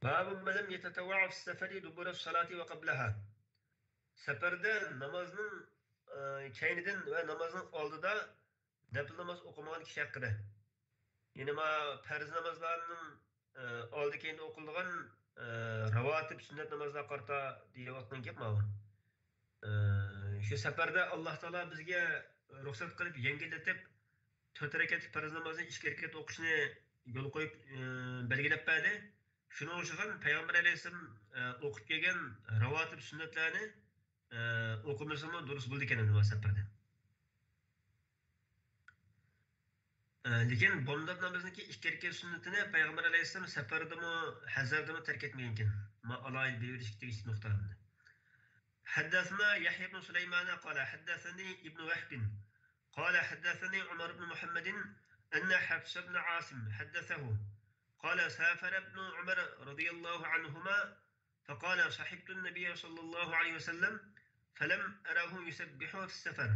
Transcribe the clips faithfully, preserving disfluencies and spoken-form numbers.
باب من لم يتطوع في السفر دبر الصلاة وقبلها. سەپەردە نامازنىڭ، ئە، كەينىدىن ۋە نامازنىڭ ئالدىدا نەپىل ناماز ئوقۇمىغان كىشى ھەققىدە. يەنى ما پەرز نامازلارنىڭ، ئە، ئالدى كەينىدە ئوقۇلىدىغان، ئە، راۋاتىپ سۈننەت نامازلارغا قارىتا دېيىۋاتقان گەپ ماۋۇ. ئە، شۇ سەپەردە ئاللا تائالا بىزگە رۇخسەت قىلىپ، يەڭگىللىتىپ، تۆت رەكەتلىك پەرز نامازنى ئىككى رەكەت ئوقۇشنى يول قويۇپ، ئە، بەلگىلەپ بەردى. شۇنىڭغا ئوخشىغان پەيغەمبەر ئەلەيھىسسالام، ئە، ئوقۇپ كەلگەن راۋاتىپ سۈننەتلەرنى، ئە، ئوقۇمىسىمۇ دۇرۇس بولىدىكەن ئەمدى ما سەپەردە. ئە، لېكىن بامدات نامىزىنىڭكى ئىككى رەكەت سۈننىتىنى پەيغەمبەر ئەلەيھىسسالام سەپەردىمۇ، ھەزەردىمۇ تەرك ئەتمىگەنكەن. ما ئالاھىدە بىلىۋېلىشكە تېگىشلىك نۇقتا ئەمدى. حدثنا يحيى بن سليمان قال حدثني ابن وهب قال حدثني عمر بن محمد أن حفص بن عاصم حدثه قال سافر ابن عمر رضي الله عنهما فقال صحبت النبي صلى الله عليه وسلم فلم أره يسبح في السفر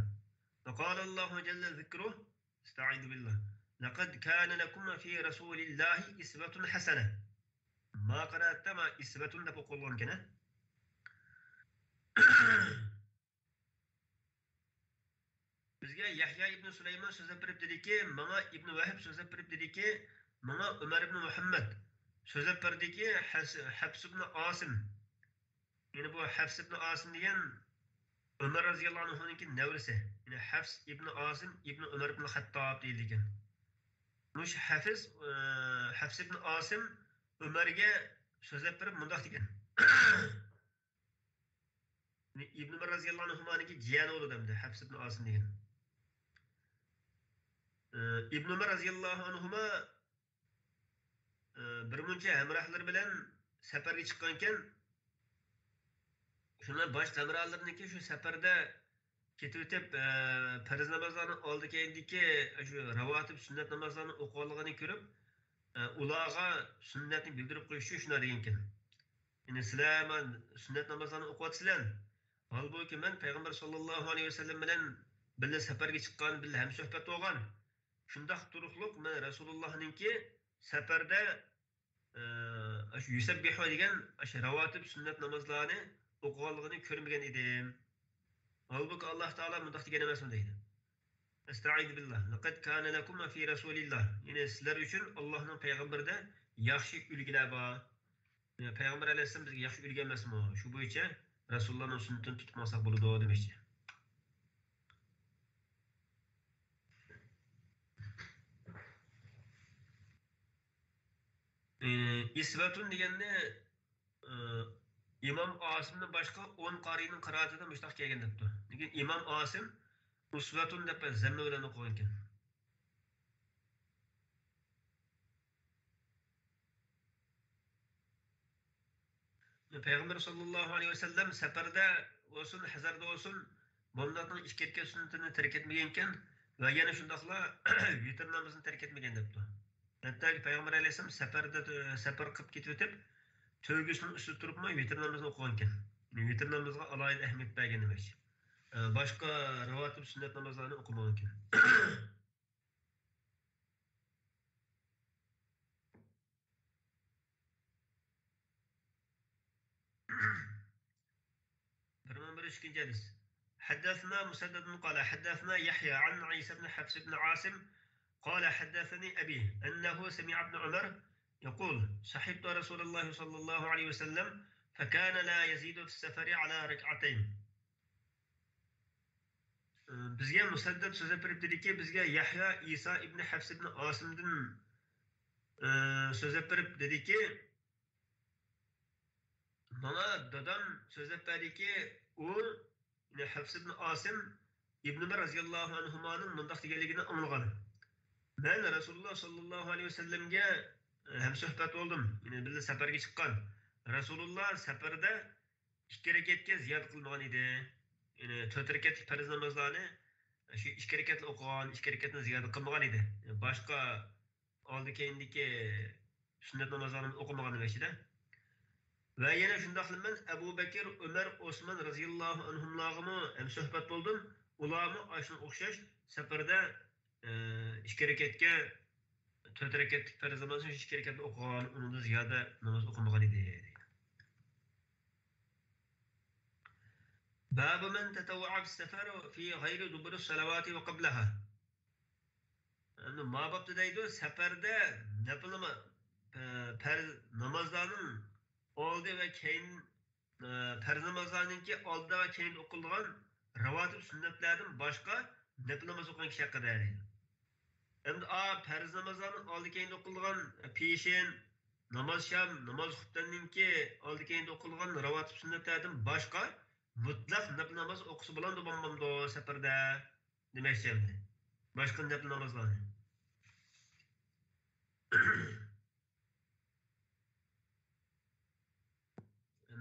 فقال الله جل ذكره أستعيذ بالله لقد كان لكم في رسول الله أسوة حسنة. ما قىرائەتتە ما ئىسۋەتۇن دەپ ئوقۇلغانكەن، ھە؟ بىزگە يەھيا ئىبنى سۇلايمان سۆزلەپ بېرىپ دېدىكى، ماڭا ئىبنى ۋەھب سۆزلەپ بېرىپ دېدىكى، ماڭا ئۆمەر ئىبنى مۇھەممەد سۆزلەپ بەردىكى، ھەس-، ھەفس ئىبنى ئاسىم. يەنى بۇ ھەفس ئىبنى ئاسىم دېگەن ئۆمەر رازىياللاھۇ ئەنھۇنىڭكى نەۋرىسى. يەنى ھەفس ئىبنى ئاسىم ئىبنى ئۆمەر ئىبنى خەتتاب دېيىلگەن. مۇشۇ ھەفس، ئى، ھەفس ئىبنى ئاسىم ئۆمەرگە سۆزلەپ بېرىپ مۇنداق دېگەن. ئىبن ئۆمەر رازىياللاھۇ ئەنھۇمانىڭكى جىيەنى بولىدۇ ئەمدى، ھەفس ئىبن ئاسىم دېگەن. ئى، ئىبن ئۆمەر رازىياللاھۇ ئەنھۇما، ئى، بىر مۇنچە ھەمراھلىرى بىلەن سەپەرگە چىققانىكەن. شۇنىڭ باش ھەمراھلىرىنىڭكى شۇ سەپەردە كېتىۋېتىپ، ئە، پەرز نامازلارنىڭ ئالدى كەينىدىكى شۇ راۋاتىپ سۈننەت نامازلارنى ئوقۇغانلىقىنى كۆرۈپ، ئە، ئۇلارغا سۈننەتنى بىلدۈرۈپ قويۇش ئۈچۈن شۇنداق دېگەنكەن. يەنى سىلەر مانا سۈننەت نامازلارنى ئوقۇۋاتىسىلەر. ھالبۇكى مەن پەيغەمبەر ساللاللاھۇ ئەلەيھى ۋەسەللەم بىلەن بىللە سەپەرگە چىققان، بىللە ھەمسۆھبەت بولغان. شۇنداق تۇرۇقلۇق مەن رەسۇلۇللاھنىڭكى سەپەردە، ئە، ئاشۇ يۇسەببىھۇ دېگەن ئاشۇ راۋاتىپ سۈننەت نامازلارنى ئوقۇغانلىقىنى كۆرمىگەن ئىدىم. ھالبۇكى، ئاللا تائالا مۇنداق دېگەن ئەمەسمۇ دەيدۇ. ئەستەئىزۇ بىللا. لەقەد كانە لەكۇم فى رەسۇلىللا. يەنى سىلەر ئۈچۈن ئاللانىڭ پەيغەمبىرىدە ياخشى ئۈلگىلەر بار. يەنى پەيغەمبەر ئەلەيھىسسالام بىزگە ياخشى ئۈلگە ئەمەسمۇ؟ شۇ بويىچە رەسۇلۇللانىڭ سۈننىتىنى تۇتۇپ ماڭساق بولىدۇ دېمەكچى. ئى، ئىسۋەتۇن دېگەننى، ئى، ئىمام ئاسىمدىن باشقا ئون قارىينىڭ قىرائىتىدە مۇشۇنداق كەلگەن دەپتۇ. لېكىن ئىمام ئاسىم ئۇسۋەتۇن دەپ زەممە بىلەن ئوقۇغانىكەن. پەيغەمبەر ساللاللاھۇ ئەلەيھى ۋەسەللەم سەپەردە بولسۇن، ھەزەردە بولسۇن، بامداتنىڭ ئىككى رەكەت سۈننىتىنى تەرك ئەتمىگەنكەن ۋە يەنە شۇنداقلا ۋىتىر نامىزىنى تەرك ئەتمىگەن دەپتۇ. ھەتتاكى پەيغەمبەر ئەلەيھىسسالام سەپەردە، سەپەر قىلىپ كېتىۋېتىپ، تۆگىسىنىڭ ئۈستىدە تۇرۇپمۇ ۋىتىر نامىزىنى ئوقۇغانكەن. يەنى ۋىتىر نامىزىغا ئالاھىدە ئەھمىيەت بەرگەن دېمەكچى. ئە، باشقا راۋاتىپ سۈننەت نامازلارنى ئوقۇمىغانكەن. بىر مىڭ بىر يۈز ئىككىنچى ھەدىس. حدثنا مسدد قال حدثنا يحيى عن عيسى بن حفص بن عاصم قال حدثني أبي أنه سمع ابن عمر يقول صحبت رسول الله صلى الله عليه وسلم فكان لا يزيد في السفر على ركعتين. بىزگە مۇسەددەد سۆزلەپ بېرىپ دېدىكى، بىزگە يەھيا ئىسا ئىبنى ھەفس ئىبنى ئاسىمدىن، ئى، سۆزلەپ بېرىپ دېدىكى، ماڭا دادام سۆزلەپ بەردىكى، ئۇ، يەنى ھەفس ئىبنى ئاسىم ئىبنى ئۆمەر رازىياللاھۇ ئەنھۇمانىڭ مۇنداق دېگەنلىكىنى ئاڭلىغان. مەن رەسۇلۇللا ساللاللاھۇ ئەلەيھى ۋەسەللەمگە ھەمسۆھبەت بولدۇم، يەنى بىللە سەپەرگە چىققان. رەسۇلۇللا سەپەردە ئىككى رەكەتكە زىيادە قىلمىغان ئىدى. يەنى تۆت رەكەتلىك پەرز نامازلارنى شۇ ئىككى رەكەتلا ئوقۇغان، ئىككى رەكەتنى زىيادە قىلمىغان ئىدى. باشقا ئالدى كەينىدىكى سۈننەت نامازلارنى ئوقۇمىغان دېمەكچىدە. ۋە يەنە شۇنداقلا مەن ئەبۇ بەكىر، ئۆمەر، ئوسمان رازىياللاھۇ ئەنھۇملارغىمۇ ھەمسۆھبەت بولدۇم. ئۇلارمۇ ئاشۇنىڭغا ئوخشاش سەپەردە، ئى، ئىككى رەكەتكە تۆت رەكەتلىك پەرز نامازنى ئىككى رەكەتتە ئوقۇغان، ئۇنىڭدىن زىيادە ناماز ئوقۇمىغان ئىدى. باب من تطوع في السفر في غير دبر الصلوات وقبلها. ئەمدى ما بابتا دەيدۇ، سەپەردە نەپىل ناما-، پە-، پەرز نامازلارنىڭ ئالدى ۋە كەينى، ئە، پەرز نامازلارنىڭكى ئالدىدا ۋە كەينىدە ئوقۇلىدىغان راۋاتىپ سۈننەتلەردىن باشقا نەپىل ناماز ئوقۇغان كىشى ھەققىدە دەيدۇ. ئەمدى ئا پەرز نامازلارنىڭ ئالدى كەينىدە ئوقۇلىدىغان پېشىن، ناماز شام، ناماز خۇپتەننىڭكى ئالدى كەينىدە ئوقۇلىدىغان راۋاتىپ سۈننەتلەردىن باشقا مۇتلەق نەپىل ناماز ئوقۇسا بولامدۇ، بولمامدۇ سەپەردە؟ دېمەكچى ئەمدى. باشقا نەپىل نامازلارنى.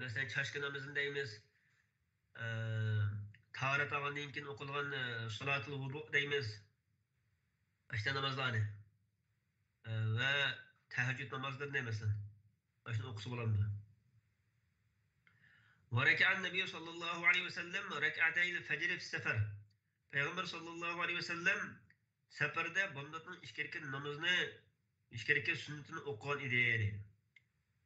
مەسىلەن، چاشكا نامىزىنى دەيمىز. ئە، تاھارەت ئالغاندىن كېيىن ئوقۇلغان، ئە، سالاتۇل ۋۇدۇ دەيمىز. ئاشۇنداق نامازلارنى. ئە، ۋە تەھەججۇد نامازلىرىنى مەسىلەن. ئاشۇنى ئوقۇسا بولامدۇ؟ وركع النبي صلى الله عليه وسلم ركعتي الفجر في السفر. پەيغەمبەر ساللاللاھۇ ئەلەيھى ۋەسەللەم سەپەردە بامداتنىڭ ئىككى رەكەت نامىزىنى، ئىككى رەكەت سۈننىتىنى ئوقۇغان ئىدى، دەيدۇ.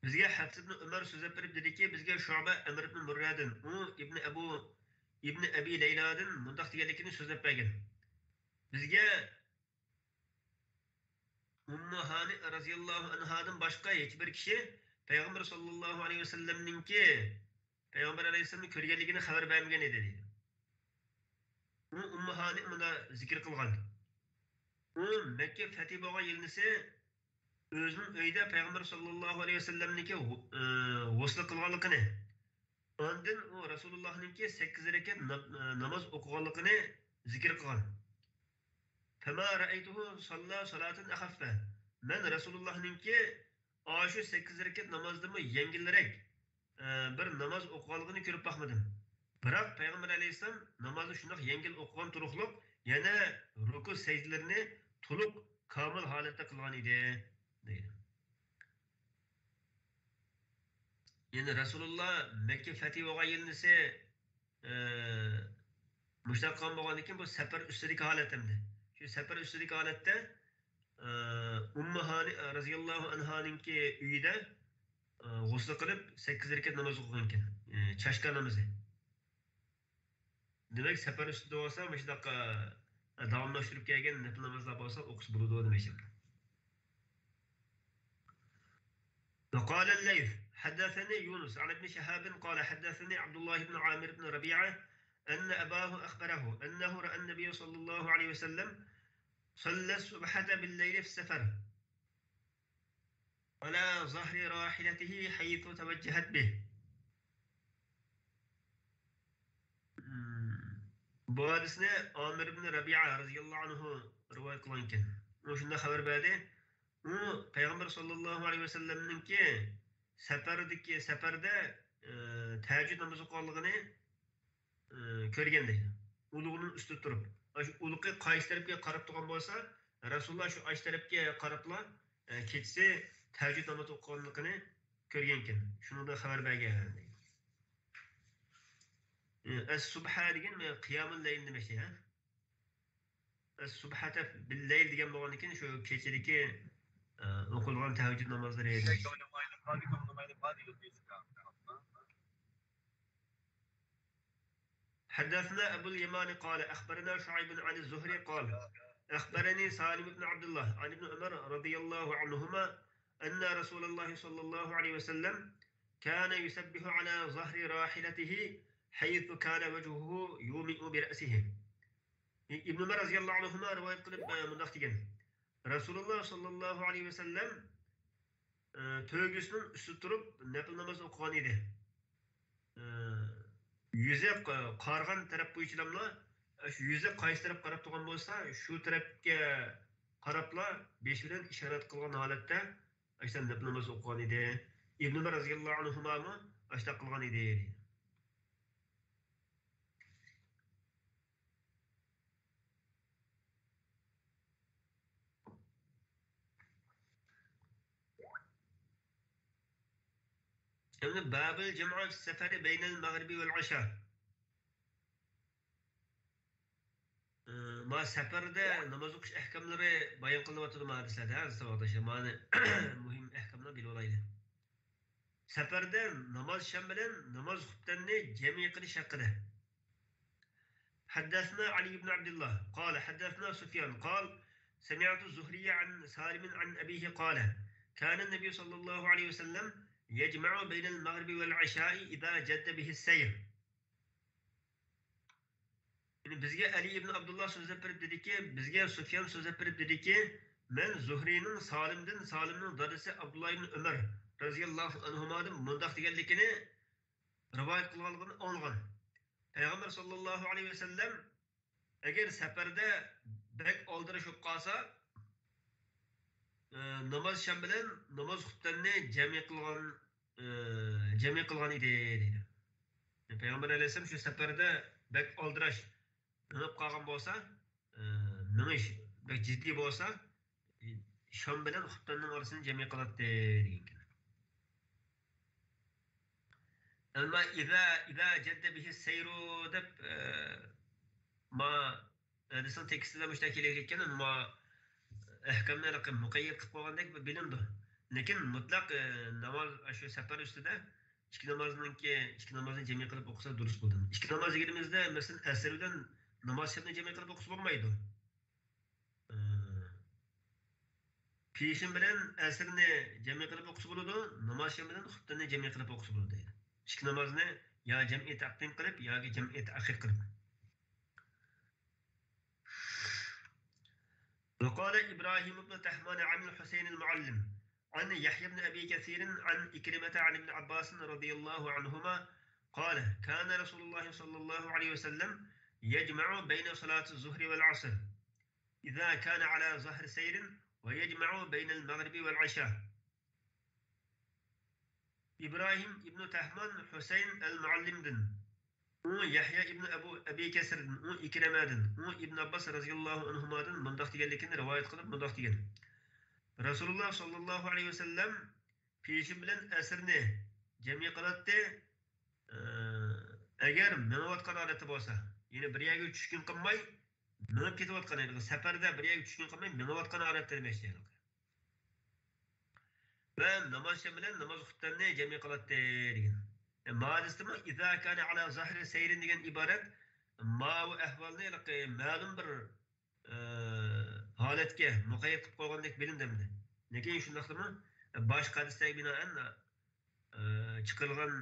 بىزگە ھەفس ئىبنى ئۆمەر سۆزلەپ بېرىپ دېدىكى، بىزگە شۇئبە ئەمر ئىبنى مۇررەدىن، ئۇ ئىبنى ئەبۇ، ئىبنى ئەبى لەيلادىن مۇنداق دېگەنلىكىنى سۆزلەپ بەرگەن. بىزگە ئۇممۇ ھانى رەزىياللاھۇ ئەنھادىن باشقا ھېچ بىر كىشى پەيغەمبەر ساللاللاھۇ ئەلەيھى ۋەسەللەمنىڭكى، پەيغەمبەر ئەلەيھىسسالامنى كۆرگەنلىكىنى خەۋەر بەرمىگەن ئىدى، دەيدۇ. ئۇ ئۇممۇ ھانى مۇنداق زىكىر قىلغان. ئۇ مەككە فەتھى بولغان يىلنىسى ئۆزىنىڭ ئۆيىدە پەيغەمبەر ساللاللاھۇ ئەلەيھى ۋەسەللەمنىڭكى غۇ-، ئى، غۇسلى قىلغانلىقىنى، ئاندىن ئۇ رەسۇلۇللاھنىڭكى سەككىز رەكەت نام-، ناماز ئوقۇغانلىقىنى زىكىر قىلغان. فما رأيته صلى صلاة أخف. مەن رەسۇلۇللاھنىڭكى ئاشۇ سەككىز رەكەت نامازدىنمۇ يەڭگىلرەك، ئە، بىر ناماز ئوقۇغانلىقىنى كۆرۈپ باقمىدىم. بىراق پەيغەمبەر ئەلەيھىسسالام نامازنى شۇنداق يەڭگىل ئوقۇغان تۇرۇقلۇق، يەنە رۇكۇ سەجدىلىرىنى تولۇق كامىل ھالەتتە قىلغان ئىدى، دەيدۇ. يەنى رەسۇلۇللا مەككە فەتھى بولغان يىلنىسى، ئى، مۇشۇنداق قىلغان بولغاندىن كېيىن، بۇ سەپەر ئۈستىدىكى ھالەت ئەمدى. شۇ سەپەر ئۈستىدىكى ھالەتتە، ئى، ئۇممۇ ھانى رەزىياللاھۇ ئەنھانىڭكى ئۆيىدە، ئى، غۇسلى قىلىپ، سەككىز رەكەت ناماز ئوقۇغانىكەن. ئى، چاشكا نامىزى. دېمەك، سەپەر ئۈستىدە بولسا، مۇشۇنداق، ئە، داۋاملاشتۇرۇپ كەلگەن نەپىل نامازلار بولسا ئوقۇسا بولىدۇ دېمەكچى. وقال الليث حدثني يونس عن ابن شهاب قال حدثني عبد الله بن عامر بن ربيعة أن أباه أخبره أنه رأى النبي صلى الله عليه وسلم صلى الصبحة بالليل في السفر على ظهر راحلته حيث توجهت به. بۇ ھەدىسنى ئامىر ئىبن رەبىئە رەزىياللاھۇ ئەنھۇ رىۋايەت قىلغانىكەن. ئۇ شۇنداق خەۋەر بەردى. ئۇ پەيغەمبەر ساللاللاھۇ ئەلەيھى ۋەسەللەمنىڭكى سەپەردىكى، سەپەردە، ئى، تەھەججۇد نامىزى ئوقۇغانلىقىنى ئى، كۆرگەن دەيدۇ. ئۇلۇغىنىڭ ئۈستىدە تۇرۇپ، ئاشۇ ئۇلۇقى قايسى تەرەپكە قاراپ تۇرغان بولسا، رەسۇلۇللا شۇ ئاشۇ تەرەپكە قاراپلا، ئى، كېچىسى تەھەججۇد ناماز ئوقۇغانلىقىنى كۆرگەنكەن. شۇنىڭدىن خەۋەر بەرگەن دەيدۇ. ئى، ئەس-سۇبھە دېگەن، مانا، قىيامۇل لەيل دېمەكچى، ھە؟ ئەس-سۇبھەتە بىللەيل دېگەن بولغاندىكىن، شۇ كېچىدىكى، ئى، ئوقۇلغان تەھەججۇد نامازلىرى. حدثنا أبو اليمان قال أخبرنا شعيب عن الزهري قال أخبرني سالم بن عبد الله عن ابن عمر رضي الله عنهما أن رسول الله صلى الله عليه وسلم كان يسبح على ظهر راحلته حيث كان وجهه يومئ برأسه. ئىبن ئۆمەر رەزىياللاھۇ ئەنھۇما رىۋايەت قىلىپ، ئە، مۇنداق دېگەن. رەسۇلۇللا ساللاللاھۇ ئەلەيھى ۋەسەللەم، ئە، تۆگىسىنىڭ ئۈستىدە تۇرۇپ نەپىل ناماز ئوقۇغان ئىدى. ئە، يۈزى ق-، قارىغان تەرەپ بويىچىلاملا، شۇ يۈزى قايسى تەرەپ قاراپ تۇرغان بولسا، شۇ تەرەپكە قاراپلا بېشى بىلەن ئىشارەت قىلغان ھالەتتە ئاشۇنداق نەپىل ناماز ئوقۇغان ئىدى. ئىبن ئۆمەر رەزىياللاھۇ ئەنھۇمامۇ ئاشۇنداق قىلغان ئىدى. ئەمدى بابۇل جەمئى فىس سەفەرى بەينەل مەغرىبى ۋەل ئىشا. ئى، ما سەپەردە ناماز ئوقۇش ئەھكاملىرى بايان قىلىنىۋاتىدۇ ما ھەدىسلەردە، ھە، ساۋاقداشلار. مانا مۇھىم ئەھكاملار بىلىۋالايلى. سەپەردە ناماز شام بىلەن ناماز خۇپتەننى جەمئىي قىلىش ھەققىدە. حدثنا علي بن عبد الله قال حدثنا سفيان قال سمعت الزهري عن سالم عن أبيه قال كان النبي صلى الله عليه وسلم يجمع بين المغرب والعشاء إذا جد به السير. يەنى بىزگە ئەلى ئىبن ئابدۇللا سۆزلەپ بېرىپ دېدىكى، بىزگە سۇفيان سۆزلەپ بېرىپ دېدىكى، مەن زۇھرىنىڭ سالىمدىن، سالىمنىڭ دادىسى ئابدۇللا ئىبن ئۆمەر رەزىياللاھۇ ئەنھۇمادىن مۇنداق دېگەنلىكىنى رىۋايەت قىلغانلىقىنى ئاڭلىغان. پەيغەمبەر ساللاللاھۇ ئەلەيھى ۋەسەللەم ئەگەر سەپەردە بەك ئالدىراش بولۇپ قالسا، ئى، ناماز شام بىلەن ناماز خۇپتەننى جەمئىي قىلغان، ئى، جەمئىي قىلغان ئىدى، دەيدۇ. پەيغەمبەر ئەلەيھىسسالام شۇ سەپەردە بەك ئالدىراش مېڭىپ قالغان بولسا، ئى، مېڭىش بەك جىددىي بولسا، شام بىلەن خۇپتەننىڭ ئارىسىنى جەمئىي قىلاتتى، دېگەنكەن. ئەمما ئىزا، ئىزا جەددە بىھى سەيرۇ دەپ، ئى، ما ھەدىسنىڭ تېكىستىدە مۇشۇنداق كېلىۋاتىدىكەن، ما ئەھكامنى ھېلىقى مۇقەييەت قىلىپ قويغاندەك بىلىنىدۇ. لېكىن مۇتلەق، ئى، ناماز، شۇ سەپەر ئۈستىدە ئىككى نامازنىڭكى، ئىككى نامازنى جەمئىي قىلىپ ئوقۇسا دۇرۇس بولىدۇ. ئىككى ناماز دېگىنىمىزدە، مەسىلەن، ئەسىر بىلەن ناماز شەمنى جەمئىي قىلىپ ئوقۇسا بولمايدۇ. ئى، پېشىن بىلەن ئەسىرنى جەمئىي قىلىپ ئوقۇسا بولىدۇ، ناماز شام بىلەن خۇپتەننى جەمئىي قىلىپ ئوقۇسا بولىدۇ دەيدۇ. ئىككى نامازنى يا جەمئىي تەقدىم قىلىپ، ياكى جەمئىي تەخىر قىلىپ. وقال إبراهيم بن تهمان عن الحسين المعلم عن يحيى بن أبي كثير عن عكرمة عن ابن عباس رضي الله عنهما قال كان رسول الله صلى الله عليه وسلم يجمع بين صلاة الظهر والعصر إذا كان على ظهر سير ويجمع بين المغرب والعشاء. ئىبراھىم ئىبنى تەھمان ھۈسەيىن ئەل مۇئەللىمدىن، ئۇ يەھيا ئىبنى ئەبۇ، ئەبى كەسىردىن، ئۇ ئىكرىمەدىن، ئۇ ئىبن ئابباس رەزىياللاھۇ ئەنھۇمادىن مۇنداق دېگەنلىكىنى رىۋايەت قىلىپ مۇنداق دېگەن: رەسۇلۇللاھ ساللاللاھۇ ئەلەيھى ۋەسەللەم پېشىن بىلەن ئەسىرنى جەمئىي قىلاتتى. ئەگەر مېڭىۋاتقان ھالەتتە بولسا، يەنى بىر يەرگە چۈشكۈن قىلماي، مېڭىپ كېتىۋاتقان، يەنى سەپەردە بىر يەرگە چۈشكۈن قىلماي مېڭىۋاتقان ھالەتتە دېمەكچى. ۋە ناماز شام بىلەن ناماز خۇپتەننى جەمئىي قىلاتتى دېگەن. ماۋۇ ھەدىستىمۇ «ئىزا كانە ئالا زاھرى سەيرىن» دېگەن ئىبارەت ماۋۇ ئەھۋالنى ھېلىقى مەلۇم بىر، ئى، ھالەتكە مۇقەييەت قىلىپ قويغاندەك بىلىندى ئەمدى. لېكىن شۇنداقتىمۇ باشقا ھەدىسلەرگە بىنائەن، ئى، چىقىرىلغان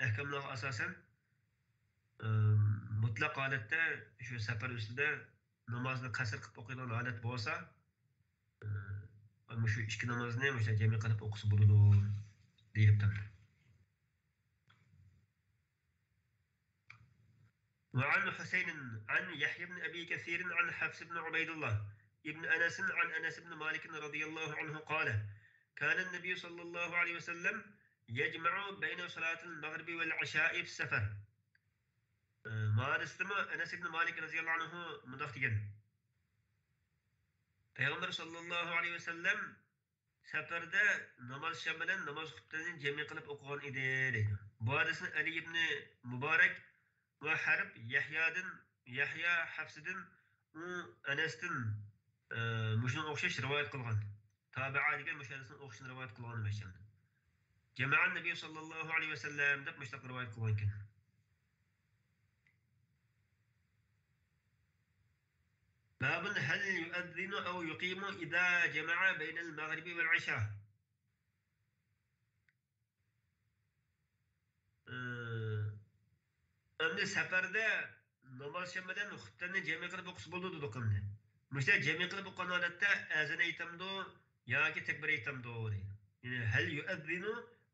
ئەھكاملارغا ئاساسەن، ئى، مۇتلەق ھالەتتە شۇ سەپەر ئۈستىدە نامازنى قەسىر قىلىپ ئوقۇيدىغان ھالەت بولسا، ئى، مۇشۇ ئىككى نامازنى مۇشۇ جەمئىي قىلىپ ئوقۇسا بولىدۇ دېيىلىپتۇ. وعن حسين عن يحيى بن أبي كثير عن حفص بن عبيد الله بن أنس عن أنس بن مالك رضي الله عنه قال: كان النبي صلى الله عليه وسلم يجمع بين صلاة المغرب والعشاء في السفر. ئى، ماۋۇ ھەدىستىمۇ ئەنەس ئىبنى مالىك رەزىياللاھۇ ئەنھۇ مۇنداق دېگەن: پەيغەمبەر ساللاللاھۇ ئەلەيھى ۋەسەللەم سەپەردە ناماز شام بىلەن ناماز خۇپتەننى جەمئىي قىلىپ ئوقۇغان ئىدى، دەيدۇ. بۇ ھەدىسنى ئەلى ئىبنى مۇبارەك ۋە ھەرب يەھيادىن، يەھيا ھەفسىدىن، ئۇ ئەنەستىن، ئى، مۇشۇنىڭغا ئوخشاش رىۋايەت قىلغان. تابىئا دېگەن مۇشۇ ھەدىسنىڭ ئوخشىشىنى رىۋايەت قىلغان ئىكەن. جەمەئەن نەبىييۇ ساللاللاھۇ ئەلەيھى ۋەسەللەم دەپ مۇشۇنداق رىۋايەت قىلغان ئىكەن. باب هل يؤذن أو يقيم إذا جمع بين المغرب والعشاء. ئى، ئەمدى سەپەردە ناماز شام بىلەن خۇپتەننى جەمئىي قىلىپ ئوقۇسا بولىدۇ دېدۇق ئەمدى. مۇشۇنداق جەمئىي قىلىپ ئوقۇغان ھالەتتە ئەزان ئېيتامدۇ ياكى تەكبىر ئېيتامدۇ دەيدۇ. يەنى هل يؤذن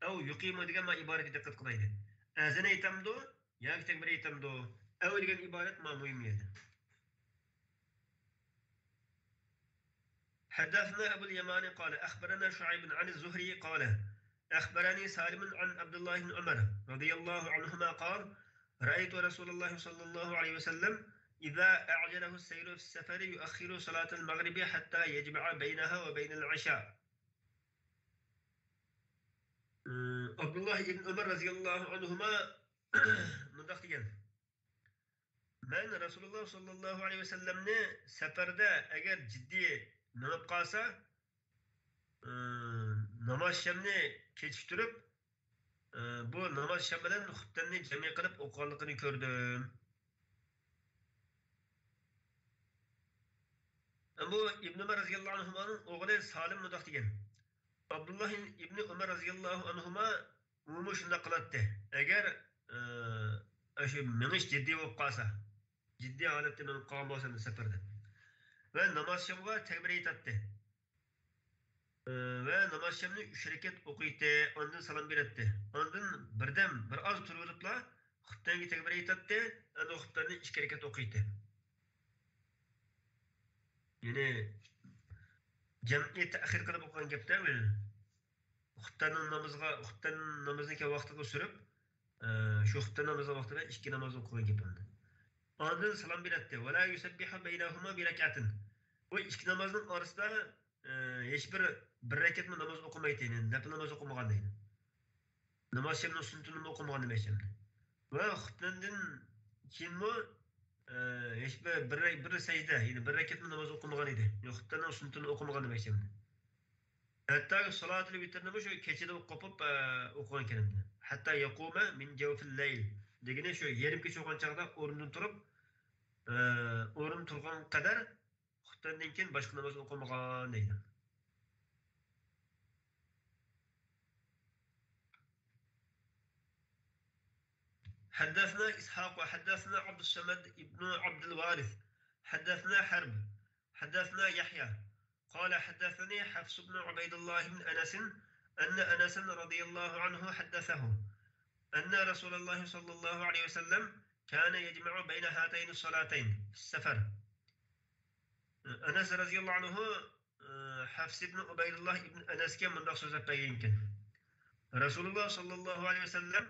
أو يقيم دېگەن مانا ئىبارەتكە دىققەت قىلايلى. ئەزان ئېيتامدۇ ياكى تەكبىر ئېيتامدۇ؟ أو دېگەن ئىبارەت مانا مۇھىم يەردە. حدثنا أبو اليمان قال أخبرنا شعيب عن الزهري قال أخبرني سالم عن عبد الله بن عمر رضي الله عنهما قال رأيت رسول الله صلى الله عليه وسلم إذا أعجله السير في السفر يؤخر صلاة المغرب حتى يجمع بينها وبين العشاء. ئابدۇللا ئىبن ئۆمەر رەزىياللاھۇ ئەنھۇما مۇنداق دېگەن: مەن رەسۇلۇللا ساللاللاھۇ ئەلەيھى ۋەسەللەمنى سەپەردە ئەگەر جىددىي مېڭىپ قالسا، ئى، ناماز شەمنى كېچىكتۈرۈپ، ئى، بۇ ناماز شەم بىلەن خۇپتەننى جەمئىي قىلىپ ئوقۇغانلىقىنى كۆردۈم. بۇ ئىبن ئۆمەر رەزىياللاھۇ ئەنھۇمانىڭ ئوغلى سالىم مۇنداق دېگەن: ئابدۇللاھ ئىبن ئۆمەر رەزىياللاھۇ ئەنھۇما ئۇمۇ شۇنداق قىلاتتى. ئەگەر، ئى، شۇ مېڭىش جىددىي بولۇپ قالسا، جىددىي ھالەتتە مېڭىپ قالغان بولسا سەپەردە، ۋە ناماز شەمغا تەكبىر ئېيتاتتى. ئى، ۋە ناماز شەمنى ئۈچ رەكەت ئوقۇيتتى، ئاندىن سالام بېرەتتى. ئاندىن بىردەم، بىر ئاز تۇرۇۋېلىپلا خۇپتەنگە تەكبىر ئېيتاتتى، ئەنە خۇپتەننى ئىككى رەكەت ئوقۇيتتى. يەنى جەمئىي تەخىر قىلىپ ئوقۇغان گەپتە مېنى. خۇپتەننىڭ نامىزىغا، خۇپتەن نامىزىنى كەل ۋاقتىغا سۈرۈپ، ئە، شۇ خۇپتەن نامىزىنىڭ ۋاقتىدا ئىككى نامازنى ئوقۇغان گېپىمدە. ئاندىن سالام بېرەتتى. «ولا يسبح بينهما بركعة». بۇ ئىككى نامازنىڭ ئارىسىدا، ئە، ھېچ بىر، بىر رەكەتمۇ ناماز ئوقۇمايتتى، يەنى نەپىل ناماز ئوقۇمىغان دەيدۇ. ناماز شەمنىڭ سۈننىتىنىمۇ ئوقۇمىغان دېمەكچى ئەمدى. ۋە خۇپتەندىن كېيىنمۇ، ئە، ھېچ بىر، بىر، بىر سەجدە، يەنى بىر رەكەتمۇ ناماز ئوقۇمىغان ئىدى. يەنى خۇپتەننىڭ سۈننىتىنى ئوقۇمىغان دېمەكچى ئەمدى. ھەتتا سالاتۇل ۋىترنىمۇ شۇ كېچىدە قوپۇپ، ئە، ئوقۇغان ئىكەن ئەمدى. «حتى يقوم من جوف الليل» دېگىنى شۇ يېرىم كېچە بولغان چاغدا ئورنىدىن تۇرۇپ، ئە، ئورنىدىن تۇرغان قەدەر خۇپتەندىن كېيىن باشقا ناماز ئوقۇمىغان دەيدۇ. حدثنا إسحاق وحدثنا عبد الصمد بن عبد الوارث حدثنا حرب حدثنا يحيى قال حدثني حفص بن عبيد الله بن أنس أن أنسا رضي الله عنه حدثه أن رسول الله صلى الله عليه وسلم كان يجمع بين هاتين الصلاتين في السفر. ئەنەس رەزىياللاھۇ ئەنھۇ، ئە، ھەفس ئىبن ئۇبەيدۇللاھ ئىبن ئەنەسكە مۇنداق سۆزلەپ بەرگەنكەن. رەسۇلۇللاھ ساللاللاھۇ ئەلەيھى ۋەسەللەم،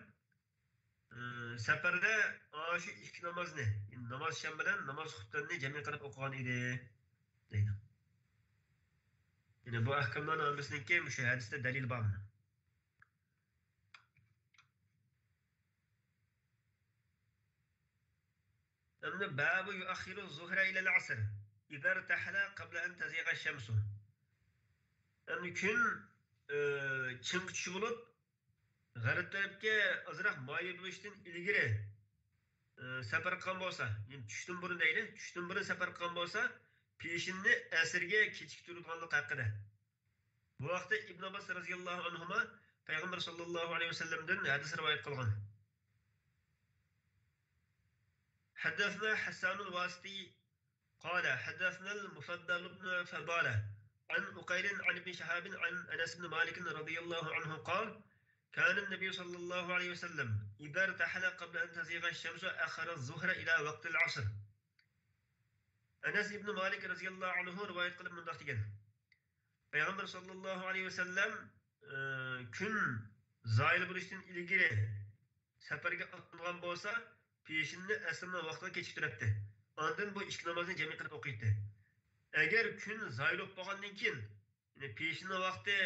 ئە، سەپەردە ئاشۇ ئىككى نامازنى، ناماز شەم بىلەن ناماز خۇپتەننى جەمئىي قىلىپ ئوقۇغان ئىدى، دەيدۇ. يەنى بۇ ئەھكاملارنىڭ ھەممىسىنىڭكى مۇشۇ ھەدىستە دەلىل بار. ئەمدى باب يؤخر الظهر إلى العصر إذا ارتحل قبل أن تزيغ الشمس. ئەمدى كۈن، ئى، چىڭقى چۈش بولۇپ، غەرب تەرەپكە ئازراق مايىل بولۇشتىن ئىلگىرى، ئى، سەپەر قىلغان بولسا، يەنى چۈشتىن بۇرۇن دەيلى، چۈشتىن بۇرۇن سەپەر قىلغان بولسا، پېشىننى ئەسىرگە كېچىكتۈرىدىغانلىقى ھەققىدە. بۇ ھەقتە ئىبن ئابباس رەزىياللاھۇ ئەنھۇما پەيغەمبەر ساللاللاھۇ ئەلەيھى ۋەسەللەمدىن ھەدىس رىۋايەت قىلغان. حدثنا حسان الواسطي قال حدثنا المفضل بن فضالة عن عقيل عن ابن شهاب عن أنس بن مالك رضي الله عنه قال كان النبي صلى الله عليه وسلم إذا ارتحل قبل أن تزيغ الشمس أخر الظهر إلى وقت العصر. ئەنەس ئىبن مالىك رەزىياللاھۇ ئەنھۇ رىۋايەت قىلىپ مۇنداق دېگەن: پەيغەمبەر ساللاللاھۇ ئەلەيھى ۋەسەللەم، ئى، كۈن زايىل بولۇشتىن ئىلگىرى سەپەرگە ئاتلانغان بولسا، پېشىننى ئەسىرنىڭ ۋاقتىغا كېچىكتۈرەتتى. ئاندىن بۇ ئىككى نامازنى جەمئىي قىلىپ ئوقۇيتتى. ئەگەر كۈن زايىل بولۇپ بولغاندىن كېيىن، يەنى پېشىننىڭ ۋاقتى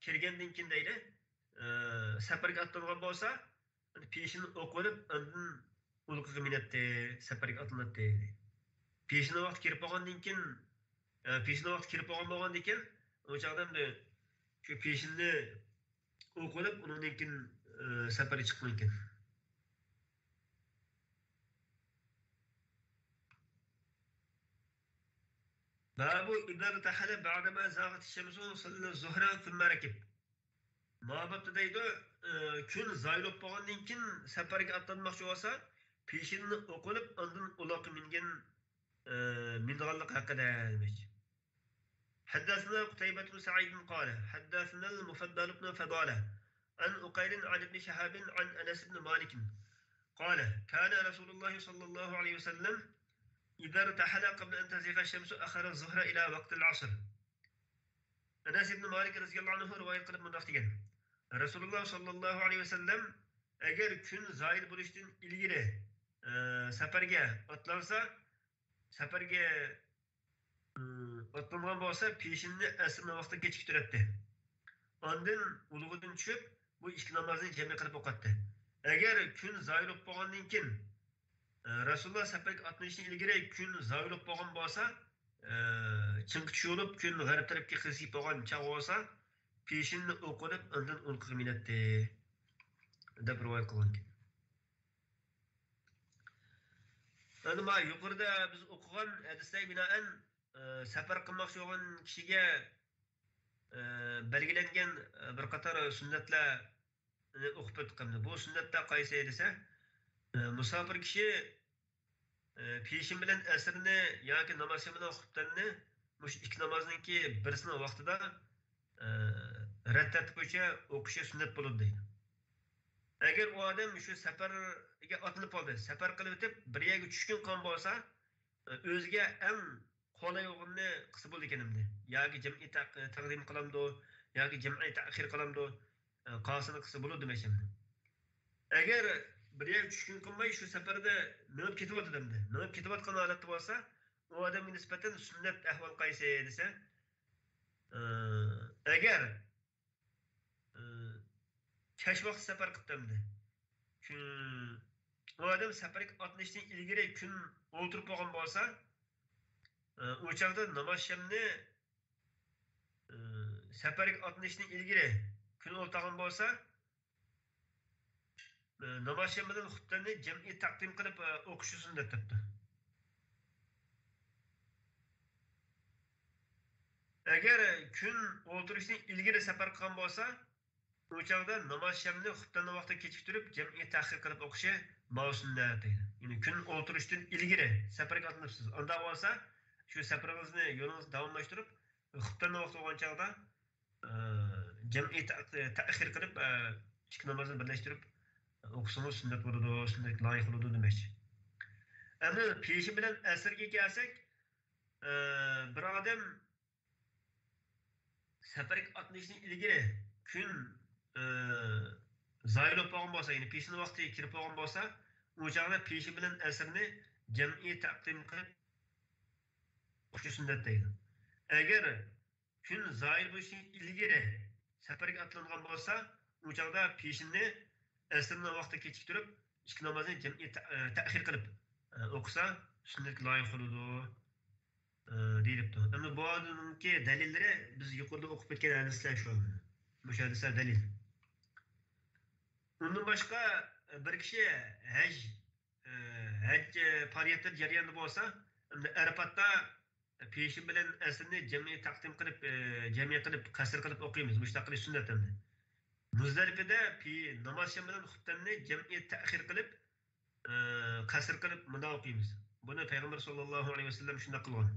كىرگەندىن كېيىن دەيلى، ئى، سەپەرگە ئاتلانغان بولسا، ئەنە پېشىننى ئوقۇۋېلىپ، ئاندىن ئۇلىقىغا مىنەتتى، سەپەرگە ئاتلىناتتى. پېشىننىڭ ۋاقتى كىرىپ بولغاندىن كېيىن، ئە، پېشىننىڭ ۋاقتى كىرىپ بولغان بولغاندىكىن، ئۇ چاغدا ئەمدى شۇ پېشىننى ئوقۇۋېلىپ، ئۇنىڭدىن كېيىن، ئە، سەپەرگە چىققىنىكەن. باب إذا ارتحل بعدما زاغت الشمس صلى الظهر ثم ركب. ما بابتا دەيدۇ، ئى، كۈن زايىل بولۇپ بولغاندىن كېيىن سەپەرگە ئاتلانماقچى بولسا، پېشىننى ئوقۇۋېلىپ، ئاندىن ئۇلاغا مىنگەن، ئى، مىنىدىغانلىقى ھەققىدە دېمەكچى. حدثنا قتيبة بن سعيد قال حدثنا المفضل بن فضالة عن عقيل عن ابن شهاب عن أنس بن مالك قال كان رسول الله صلى الله عليه وسلم إذا ارتحل قبل أن تزيغ الشمس أخر الظهر إلى وقت العصر. ئەنەس ئىبن مالىك رەزىياللاھۇ ئەنھۇ رىۋايەت قىلىپ مۇنداق دېگەن: رەسۇلۇللا ساللاللاھۇ ئەلەيھى ۋەسەللەم ئەگەر كۈن زايىل بولۇشتىن ئىلگىرى، ئە، سەپەرگە ئاتلانسا، سەپەرگە، ئە، ئاتلانغان بولسا، پېشىننى ئەسىرنىڭ ۋاقتىغا كېچىكتۈرەتتى. ئاندىن ئۇلىغىدىن چۈشۈپ، بۇ ئىككى نامازنى جەمئىي قىلىپ ئوقۇتتى. ئەگەر كۈن زايىل بولۇپ بولغاندىن كېيىن، ئە، رەسۇلۇللا سەپەرگە ئاتلىنىشتىن ئىلگىرى كۈن زايىل بولۇپ بولغان بولسا، ئە، چىڭقى چۈشۈرۈپ، كۈن غەرب تەرەپكە قىزىپ بولغان چاغ بولسا، پېشىننى ئوقۇپ، ئاندىن ئۇيقۇغا مېنەتتى، دەپ رىۋايەت قىلغان ئىكەن. ئەنە مانا يۇقىرىدا بىز ئوقۇغان ھەدىسلەرگە بىنائەن، ئە، سەپەر قىلماقچى بولغان كىشىگە، ئە، بەلگىلەنگەن، ئە، بىر قاتار سۈننەتلەرنى ئوقۇپ ئۆتتۇق ئەمدى. بۇ سۈننەتلەر قايسى دېسە، ئە، مۇساپىر كىشى، ئە، پېشىن بىلەن ئەسىرنى ياكى ناماز شام بىلەن خۇپتەننى مۇشۇ ئىككى نامازنىڭكى بىرسىنىڭ ۋاقتىدا، ئە، رەت تەرتىپ بويىچە ئوقۇشى سۈننەت بولىدۇ دەيدۇ. ئەگەر ئۇ ئادەم شۇ سەپەرگە ئاتلىنىپ قالدى، سەپەر قىلىۋېتىپ بىر يەرگە چۈشكۈن قالغان بولسا، ئە، ئۆزىگە ئەڭ قولاي بولغىنىنى قىلسا بولىدىكەن ئەمدى. ياكى جەمئىي تەق-، تەقدىم قىلامدۇ، ياكى جەمئىي تەخىر قىلامدۇ، ئە، قالسىنى قىلسا بولىدۇ دېمەكچى ئەمدى. ئەگەر بىر يەرگە چۈشكۈن قىلماي شۇ سەپەردە مېڭىپ كېتىۋاتىدۇ ئەمدى. مېڭىپ كېتىۋاتقان ھالەتتە بولسا، ئۇ ئادەمگە نىسبەتەن سۈننەت ئەھۋال قايسى دېسە، ئە، ئەگەر ئى، كەچ ۋاقىت سەپەر قىپتۇ ئەمدى. چۈ-، ئۇ ئادەم سەپەرگە ئاتلىنىشتىن ئىلگىرى كۈن ئولتۇرۇپ بولغان بولسا، ئى، ئۇ چاغدا ناماز شەمنى، ئى، سەپەرگە ئاتلىنىشتىن ئىلگىرى كۈن ئولتۇرغان بولسا، ئى، ناماز شەم بىلەن خۇپتەننى جەمئىي تەقدىم قىلىپ، ئى، ئوقۇشى سۈننەت دەپتۇ. ئەگەر كۈن ئولتۇرۇشتىن ئىلگىرى سەپەر قىلغان بولسا، ئۇ چاغدا ناماز شەمنى خۇپتەننىڭ ۋاقتىغا كېچىكتۈرۈپ، جەمئىي تەخىر قىلىپ ئوقۇشى ماۋۇ سۈننەت دەيدۇ. يەنى كۈن ئولتۇرۇشتىن ئىلگىرى سەپەرگە ئاتلىنىپسىز. ئانداق بولسا، شۇ سەپىرىڭىزنى، يولىڭىزنى داۋاملاشتۇرۇپ، خۇپتەننىڭ ۋاقتى بولغان چاغدا، ئە، جەمئىي تە-، تەخىر قىلىپ، ئە، ئىككى نامازنى بىرلەشتۈرۈپ ئوقۇسىڭىز سۈننەت بولىدۇ، سۈننەتكە لايىق بولىدۇ دېمەكچى. ئەمدى پېشىن بىلەن ئەسىرگە كەلسەك، ئە، بىر ئادەم سەپەرگە ئاتلىنىشتىن ئىلگىرى كۈن، ئى، زايىل بولۇپ بولغان بولسا، يەنى پېشىن ۋاقتى كىرىپ بولغان بولسا، ئۇ چاغدا پېشىن بىلەن ئەسىرنى جەمئىي تەقدىم قىلىپ ئوقۇشى سۈننەت دەيدۇ. ئەگەر كۈن زايىل بولۇشتىن ئىلگىرى سەپەرگە ئاتلانغان بولسا، ئۇ چاغدا پېشىننى ئەسىرنىڭ ۋاقتىغا كېچىكتۈرۈپ، ئىككى نامازنى جەمئىي تە-، ئى، تەخىر قىلىپ، ئى، ئوقۇسا سۈننەتكە لايىق بولىدۇ. ئى، دېيىلىپتۇ. ئەمما بۇ ئادەمنىڭكى دەلىللىرى بىز يۇقىرىدا ئوقۇپ ئۆتكەن ھەدىسلەر شۇ. مۇشۇ ھەدىسلەر دەلىل. ئۇندىن باشقا، بىر كىشى ھەج، ئى، ھەج پائالىيەتلىرى جەريانىدا بولسا، ئەمدى ئەرپاتتا پېشىن بىلەن ئەسىرنى جەمئىي تەقدىم قىلىپ، ئى، جەمئىي قىلىپ، قەسىر قىلىپ ئوقۇيمىز. مۇشۇنداق قىلىش سۈننەت ئەمدى. مۇزدەلىپىدە پى-، ناماز شام بىلەن خۇپتەننى جەمئىي تەخىر قىلىپ، ئى، قەسىر قىلىپ مۇنداق ئوقۇيمىز. بۇنى پەيغەمبەر ساللاللاھۇ ئەلەيھى ۋەسەللەم شۇنداق قىلغان.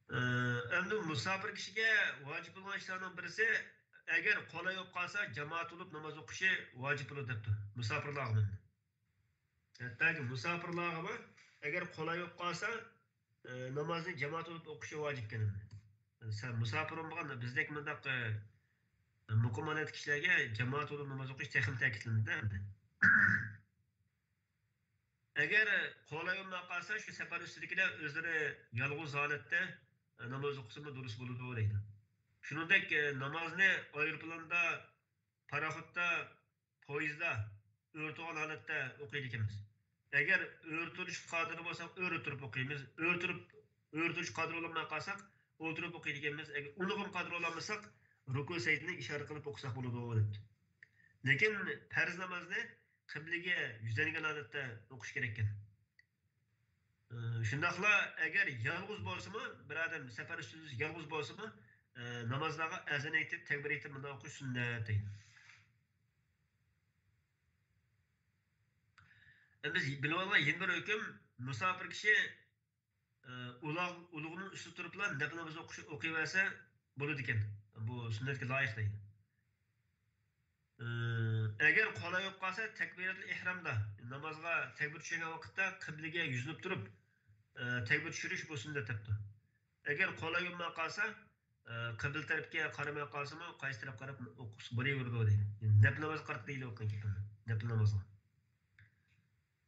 ئى، ئەمدى مۇساپىر كىشىگە ۋاجىپ بولغان ئىشلارنىڭ بىرسى، ئەگەر قولاي بولۇپ قالسا، جامائەت بولۇپ ناماز ئوقۇشى ۋاجىپ بولىدۇ دەپتۇ. مۇساپىرلارغىمۇ. ھەتتاكى مۇساپىرلارغىمۇ، ئەگەر قولاي بولۇپ قالسا، ئى، نامازنى جامائەت بولۇپ ئوقۇشى ۋاجىپكەن. سەن مۇساپىر بولمىغان بىزدەك مۇنداق، ئى، مۇقىم ھالەتتىكى كىشىلەرگە جامائەت بولۇپ ناماز ئوقۇش تېخىمۇ تەكىتلىنىدۇ ئەمدى. ئەگەر قولاي بولماي قالسا، شۇ سەپەر ئۈستىدىكىلەر ئۆزلىرى يالغۇز ھالەتتە، ئى، ناماز ئوقۇسىمۇ دۇرۇس بولىدۇ دەيدۇ. شۇنىڭدەك، ئى، نامازنى ئايروپىلاندا، پاراخوتتا، پويىزدا ئۆرە تۇرغان ھالەتتە ئوقۇيدىكەنمىز. ئەگەر ئۆرە تۇرۇشقا قادىر بولساق، ئۆرە تۇرۇپ ئوقۇيمىز. ئۆرە تۇرۇپ، ئۆرە تۇرۇشقا قادىر بولالماي قالساق، ئولتۇرۇپ ئوقۇيدىكەنمىز. ئەگەر ئۇنىڭغىمۇ قادىر بولالمىساق، رۇكۇ سەجدىنى ئىشارە قىلىپ ئوقۇساق بولىدۇ، دەپتۇ. لېكىن پەرز نامازنى قىبلىگە يۈزلەنگەن ھالەتتە ئوقۇش كېرەككەن. ئى، شۇنداقلا ئەگەر يالغۇز بولسىمۇ، بىر ئادەم سەپەر ئۈستىدە يالغۇز بولسىمۇ، ئى، نامازلارغا ئەزان ئېيتىپ، تەكبىر ئېيتىپ مۇنداق ئوقۇش سۈننەت دەيدۇ. ئەمدى بىز بىلىۋالغان يەنە بىر ھۆكۈم، مۇساپىر كىشى، ئى، ئۇلاغ-، ئۇلىغىنىڭ ئۈستىدە تۇرۇپلا نەپىل ناماز ئوقۇش، ئوقۇيۋەرسە بولىدىكەن. بۇ سۈننەتكە لايىق دەيدۇ. ئى، ئەگەر قولاي بولۇپ قالسا، تەكبىراتۇل ئېھرامدا، نامازغا تەكبىر چۈشۈرگەن ۋاقىتتا قىبلىگە يۈزلىنىپ تۇرۇپ، ئى، تەكبىر چۈشۈرۈش بۇ سۈننەت دەپتۇ. ئەگەر قولاي بولماي قالسا، ئى، قىبلە تەرەپكە قارىماي قالسىمۇ، قايسى تەرەپكە قاراپ ئوقۇسا بولۇۋېرىدۇ دەيدۇ. نەپىل نامازغا قارىتىپ دەيدۇ ئوقۇغان گېپىمنى. نەپىل نامازغا.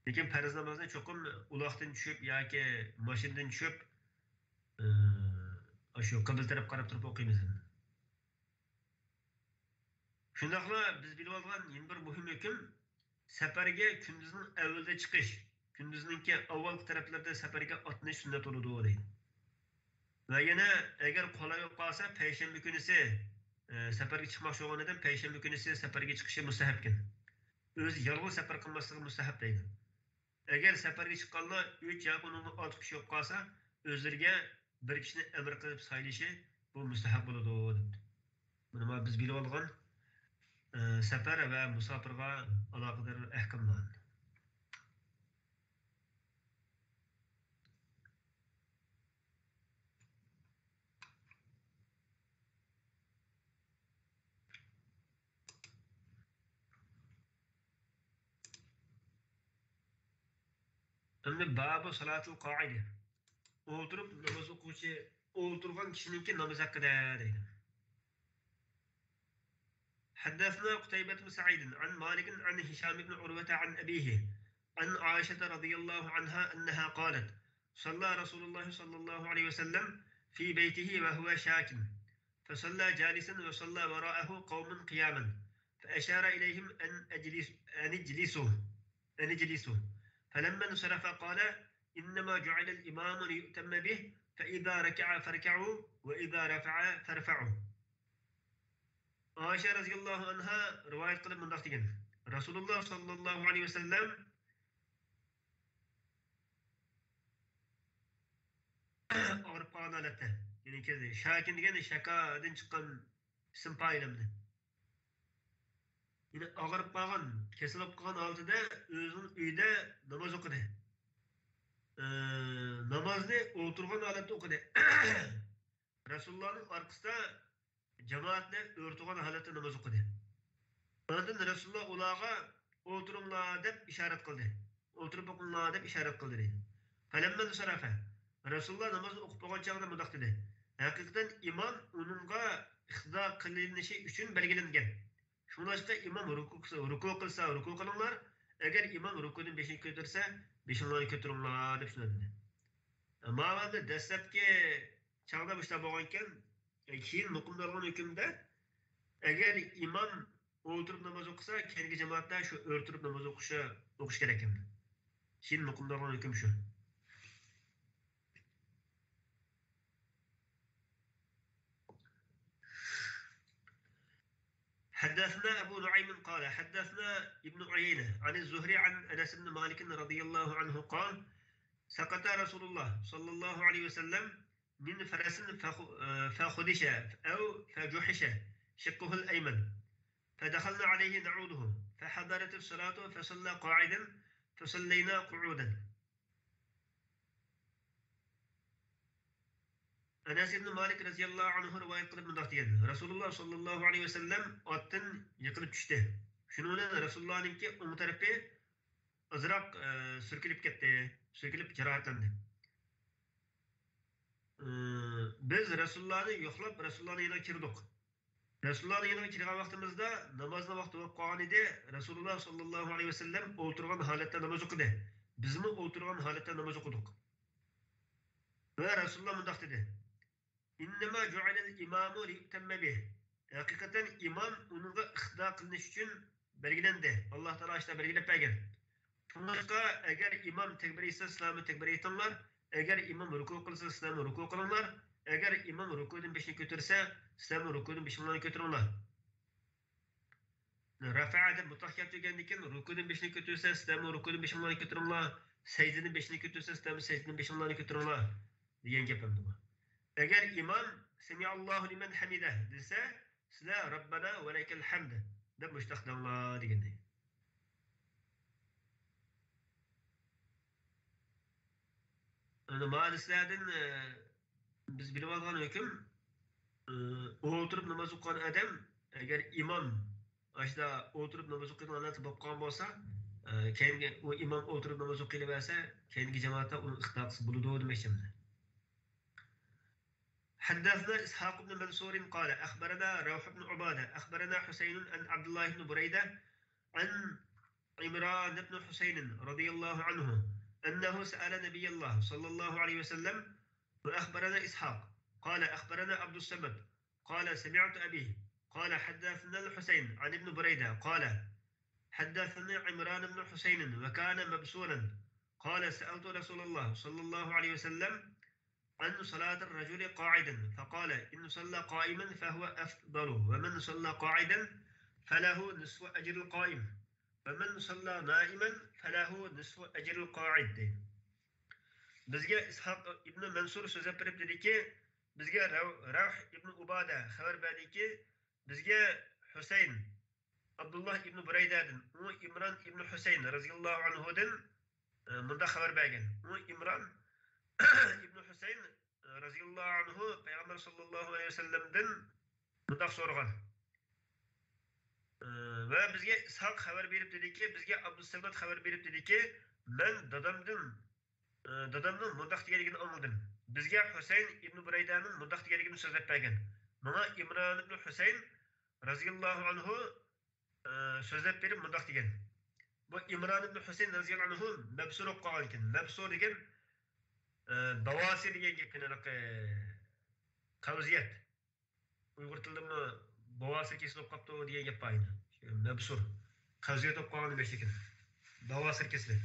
لېكىن پەرز نامازنى چوقۇم ئۇلاقتىن چۈشۈپ ياكى ماشىنىدىن چۈشۈپ، ئى، ئاشۇ قىبلە تەرەپ قاراپ تۇرۇپ ئوقۇيمىز ئەمدى. شۇنداقلا بىز بىلىۋالغان يەنە بىر مۇھىم ھۆكۈم، سەپەرگە كۈندۈزنىڭ ئەۋۋىلىدە چىقىش، كۈندۈزنىڭكى ئاۋۋالقى تەرەپلىرىدە سەپەرگە ئاتلىنىش سۈننەت بولىدۇ، دەيدۇ. ۋە يەنە ئەگەر قولاي بولۇپ قالسا، پەيشەنبە كۈنىسى، ئە، سەپەرگە چىقماقچى بولغان ئادەم پەيشەنبە كۈنىسى سەپەرگە چىقىشى مۇستەھەبكەن. ئۆزى يالغۇز سەپەر قىلماسلىقى مۇستەھەب، دەيدۇ. ئەگەر سەپەرگە چىققاندا ئۈچ ياكى ئۇنىڭدىن ئارتۇق كىشى بولۇپ قالسا، ئۆزلىرىگە بىر كىشىنى ئەمىر قىلىپ سايلىشى بۇ مۇستەھەب بولىدۇ، دەپتۇ. مانا بۇ بىز بىلىۋالغان، ئە، سەپەر ۋە مۇساپىرغا ئالاقىدار ئەھكاملار. ئەمدى بابۇ سالاتىل قائىدە. ئولتۇرۇپ ناماز ئوقۇغۇچى، ئولتۇرغان كىشىنىڭكى نامىزى ھەققىدە دەيدۇ. حدثنا قتيبة بن سعيد عن مالك عن هشام بن عروة عن أبيه عن عائشة رضي الله عنها أنها قالت: صلى رسول الله صلى الله عليه وسلم في بيته وهو شاك، فصلى جالسا وصلى وراءه قوم قياما، فأشار إليهم أن أجلس-، أن اجلسوا، أن اجلسوا. فلما انصرف قال: إنما جعل الإمام ليؤتم به، فإذا ركع فاركعوا، وإذا رفع فارفعوا. ئائشە رەزىياللاھۇ ئەنھا رىۋايەت قىلىپ مۇنداق دېگەن: رەسۇلۇللا ساللاللاھۇ ئەلەيھى ۋەسەللەم ئاغرىپ قالغان ھالەتتە، يەنى كېسەل، شاكىن دېگەن شاكادىن چىققان ئىسىم پائىل ئەمدى. يەنى ئاغرىپ قالغان، كېسەل بولۇپ قالغان ھالىتىدە ئۆزىنىڭ ئۆيىدە ناماز ئوقۇدى. ئى، نامازنى ئولتۇرغان ھالەتتە ئوقۇدى. رەسۇلۇللانىڭ ئارقىسىدا جامائەتنى ئولتۇرغان ھالەتتە ناماز ئوقۇدى. ئاندىن رەسۇلۇللا ئۇلارغا: «ئولتۇرۇڭلار» دەپ ئىشارەت قىلدى. «ئولتۇرۇپ ئوقۇڭلار» دەپ ئىشارەت قىلدى، دەيدۇ. فەلەممەن سەرەفە، رەسۇلۇللا نامازنى ئوقۇپ بولغان چاغدا مۇنداق دېدى: «ھەقىقەتەن ئىمام ئۇنىڭغا ئىقتىدا قىلىنىشى ئۈچۈن بەلگىلەنگەن. شۇڭلاشقا ئىمام رۇكۇ قىلسا، رۇكۇ قىلسا، رۇكۇ قىلىڭلار، ئەگەر ئىمام رۇكۇدىن بېشىنى كۆتۈرسە، بېشىڭلارنى كۆتۈرۈڭلار» دەپ شۇنداق دېدى. ماۋۇ دەسلەپكى چاغدا مۇشۇنداق بولغانىكەن، كېيىن مۇقىمدا بولغان ھۆكۈمدە، ئەگەر ئىمام ئولتۇرۇپ ناماز ئوقۇسا، كەينىكى جامائەتلەر شۇ ئولتۇرۇپ ناماز ئوقۇشى، ئوقۇش كېرەك ئىكەن. كېيىن مۇقىمدا بولغان ھۆكۈم شۇ. حدثنا أبو نعيم قال حدثنا ابن عيينة عن الزهري عن أنس بن مالك رضي الله عنه قال سقط رسول الله صلى الله عليه وسلم من فرس فخ-، فخدش أو فجحش شقه الأيمن فدخلنا عليه نعوده فحضرت الصلاة فصلى قاعدا فصلينا قعودا. ئەنەس ئىبنى مالىك رەزىياللاھۇ ئەنھۇ رىۋايەت قىلىپ مۇنداق دېگەن: رەسۇلۇللا ساللاللاھۇ ئەلەيھى ۋەسەللەم ئاتتىن يىقىلىپ چۈشتى. شۇنىڭ بىلەن رەسۇلۇللانىڭكى ئوڭ تەرىپى ئازراق، ئە، سۈركىلىپ كەتتى، سۈركىلىپ جاراھەتلەندى. ئە، بىز رەسۇلۇللانى يوقلاپ، رەسۇلۇللانىڭ يېنىغا كىردۇق. رەسۇلۇللانىڭ يېنىغا كىرگەن ۋاقتىمىزدا نامازنىڭ ۋاقتى بولۇپ قالغان ئىدى. رەسۇلۇللا ساللاللاھۇ ئەلەيھى ۋەسەللەم ئولتۇرغان ھالەتتە ناماز ئوقۇدى. بىزمۇ ئولتۇرغان ھالەتتە ناماز ئوقۇدۇق. ۋە رەسۇلۇللا مۇنداق دېدى: إنما جعل الإمام ليؤتم به. ھەقىقەتەن ئىمام ئۇنىڭغا ئىقتىدا قىلىنىش ئۈچۈن بەلگىلەندى. ئاللا تائالا ئاشۇنداق بەلگىلەپ بەرگەن. شۇڭلاشقا، ئەگەر ئىمام تەكبىر ئېيتسا، سىلەرمۇ تەكبىر ئېيتىڭلار. ئەگەر ئىمام رۇكۇ قىلسا، سىلەرمۇ رۇكۇ قىلىڭلار. ئەگەر ئىمام رۇكۇدىن بېشىنى كۆتۈرسە، سىلەرمۇ رۇكۇدىن بېشىڭلارنى كۆتۈرۈڭلار. رەفەئە دەپ مۇتلەق كەلتۈرگەندىن كېيىن، رۇكۇدىن بېشىنى كۆتۈرسە، سىلەرمۇ رۇكۇدىن بېشىڭلارنى كۆتۈرۈڭلار. سەجدىدىن بېشىنى كۆتۈرسە، سىلەرمۇ سەجدىدىن بېشىڭلارنى كۆتۈرۈڭلار، دېگەن گەپ ئەمدى بۇ. ئەگەر ئىمام سەمىئەللاھۇ لىمەن ھەمىدەھ دېسە، سىلەر رەببەنا ۋە لەكەل ھەمد دەپ مۇشۇنداق دەڭلار دېگەندەك. ئەمدى مانا سىلەردىن، ئە، بىز بىلىۋالغان ھۆكۈم، ئە، ئولتۇرۇپ ناماز ئوقۇغان ئادەم، ئەگەر ئىمام ئاشۇنداق ئولتۇرۇپ ناماز ئوقۇيدىغان ھالەتتە بولۇپ قالغان بولسا، ئە، كەينىگە ئۇ ئىمام ئولتۇرۇپ ناماز ئوقۇيلىۋەرسە، كەينىكى جامائەتلەر ئۇنىڭ ئىقتىدا قىلسا بولىدۇ دېمەكچى ئەمدى. حدثنا إسحاق بن منصور قال أخبرنا روح بن عبادة أخبرنا حسين عن عبد الله بن بريدة عن عمران بن حسين رضي الله عنه أنه سأل نبي الله صلى الله عليه وسلم وأخبرنا إسحاق قال أخبرنا عبد الصمد قال سمعت أبي قال حدثنا الحسين عن ابن بريدة قال حدثني عمران بن حسين وكان مبسورا قال سألت رسول الله صلى الله عليه وسلم عن صلاة الرجل قاعدا فقال إن صلى قائما فهو أفضل ومن صلى قاعدا فله نصف أجر القائم ومن صلى نائما فله نصف أجر القاعد. بىزگە ئىسھاق ئىبنى مەنسۇر سۆزلەپ بېرىپ دېدىكى، بىزگە رەۋ-، رەۋھ ئىبنى ئۇبادە خەۋەر بەردىكى، بىزگە ھۈسەيىن ئابدۇللا ئىبنى بۇرەيدەدىن، ئۇ ئىمران ئىبنى ھۈسەيىن رەزىياللاھۇ ئەنھۇدىن، ئە، مۇنداق خەۋەر بەرگەن. ئۇ ئىمران ئىبنى ھۈسەيىن، ئە، رەزىياللاھۇ ئەنھۇ پەيغەمبەر ساللاللاھۇ ئەلەيھى ۋەسەللەمدىن مۇنداق سورىغان. ئە، ۋە بىزگە ئىسھاق خەۋەر بېرىپ دېدىكى، بىزگە ئابدۇسەمەت خەۋەر بېرىپ دېدىكى، مەن دادامدىن ئى، دادامنىڭ مۇنداق دېگەنلىكىنى ئاڭلىدىم. بىزگە ھۈسەيىن ئىبنى بۇرەيدەنىڭ مۇنداق دېگەنلىكىنى سۆزلەپ بەرگەن. ماڭا ئىمران ئىبنى ھۈسەيىن رەزىياللاھۇ ئەنھۇ، ئى، سۆزلەپ بېرىپ مۇنداق دېگەن. بۇ ئىمران ئىبنى ھۈسەيىن رەزىياللاھۇ ئەنھۇ مەبسۇر بولۇپ قالغان ئىكەن. مەبسۇر دېگەن، ئى، بەۋاسىر دېگەن گەپ، ھېلىقى قەۋزىيەت. ئۇيغۇر تىلىدىمۇ بوۋاسىر كېسىلى بولۇپ قاپتۇ دېگەن گەپ بار ئىدى. شۇ مەبسۇر. قەۋزىيەت بولۇپ قالغان دېمەكلىكىن. بوۋاسىر كېسىلى.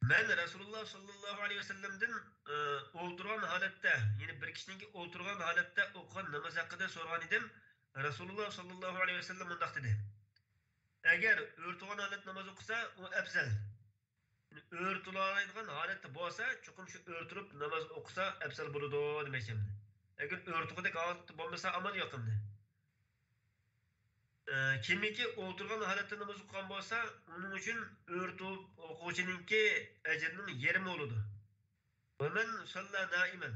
مەن رەسۇلۇللا ساللاللاھۇ ئەلەيھى ۋەسەللەمدىن، ئى، ئولتۇرغان ھالەتتە، يەنى بىر كىشىنىڭكى ئولتۇرغان ھالەتتە ئوقۇغان ناماز ھەققىدە سورىغان ئىدىم. رەسۇلۇللا ساللاللاھۇ ئەلەيھى ۋەسەللەم مۇنداق دېدى، ئەگەر ئۆرە تۇرغان ھالەتتە ناماز ئوقۇسا، ئۇ ئەپزەل. ئۆرە تۇرالايدىغان ھالەتتە بولسا، چوقۇم شۇ ئۆرە تۇرۇپ ناماز ئوقۇسا ئەپزەل بولىدۇ دېمەكچى ئەمدى. ئەگەر ئۆرە تۇرغۇدەك ھالەتتە بولمىسا، ئامال يوق ئەمدى. ئە، كىمكى ئولتۇرغان ھالەتتە ناماز ئوقۇغان بولسا، ئۇنىڭ ئۈچۈن ئۆرە تۇرۇپ ئوقۇغۇچىنىڭكى ئەجرىنىڭ يېرىمى بولىدۇ. ومن صلى نائما.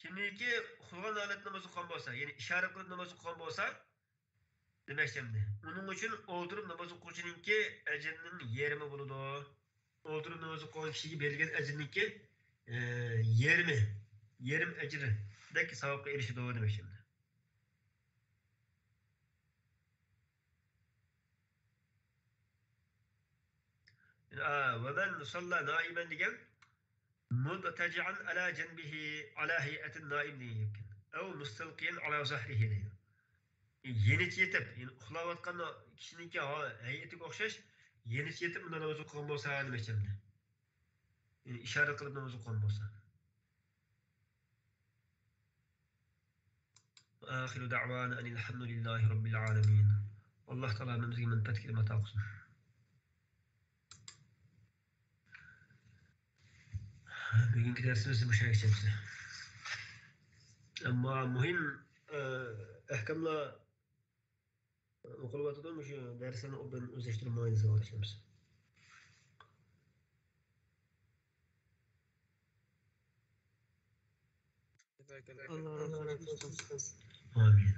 كىمكى ئۇخلىغان ھالەتتە ناماز ئوقۇغان بولسا، يەنى ئىشارە قىلىپ ناماز ئوقۇغان بولسا، دېمەكچى ئەمدى. ئۇنىڭ ئۈچۈن ئولتۇرۇپ ناماز ئوقۇغۇچىنىڭكى ئەجرىنىڭ يېرىمى بولىدۇ. ئولتۇرۇپ ناماز ئوقۇغان كىشىگە بېرىلگەن ئەجرىنىڭكى، ئى، يېرىمى، يېرىم ئەجىردەك ساۋابقا ئېرىشىدۇ دېمەكچى ئەمدى. ئا، ومن صلى نائما دېگەن، مضطجعا على جنبه على هيئة النائم دېگەن گەپكەن. أو مستلقيا على ظهره دەيدۇ. يېنىچە يېتىپ، يەنى ئۇخلاۋاتقان كىشىنىڭكى ھا-، ھەيئىتىگە ئوخشاش، يېنىچە يېتىپ مۇنداق ناماز ئوقۇغان بولسا دېمەكچى ئەمدى. يەنى ئىشارە قىلىپ ناماز ئوقۇغان بولسا. وآخر دعوانا أن الحمد لله رب العالمين. ئاللا تائالا ھەممىمىزگە مەنپەئەتلىك ئىلىم ئاتا قىلسۇن. بۈگۈنكى دەرسىمىز مۇشۇ يەرگىچە. ئەمما مۇھىم، ئە، ئەھكاملار ئوقۇلۇۋاتىدۇ، مۇشۇ دەرسلەرنى ئوبدان ئۆزلەشتۈرۈپ ماڭايلى، ساۋاقداشلىرىمىز. ئاللا رازى بولسۇن. ئامىن.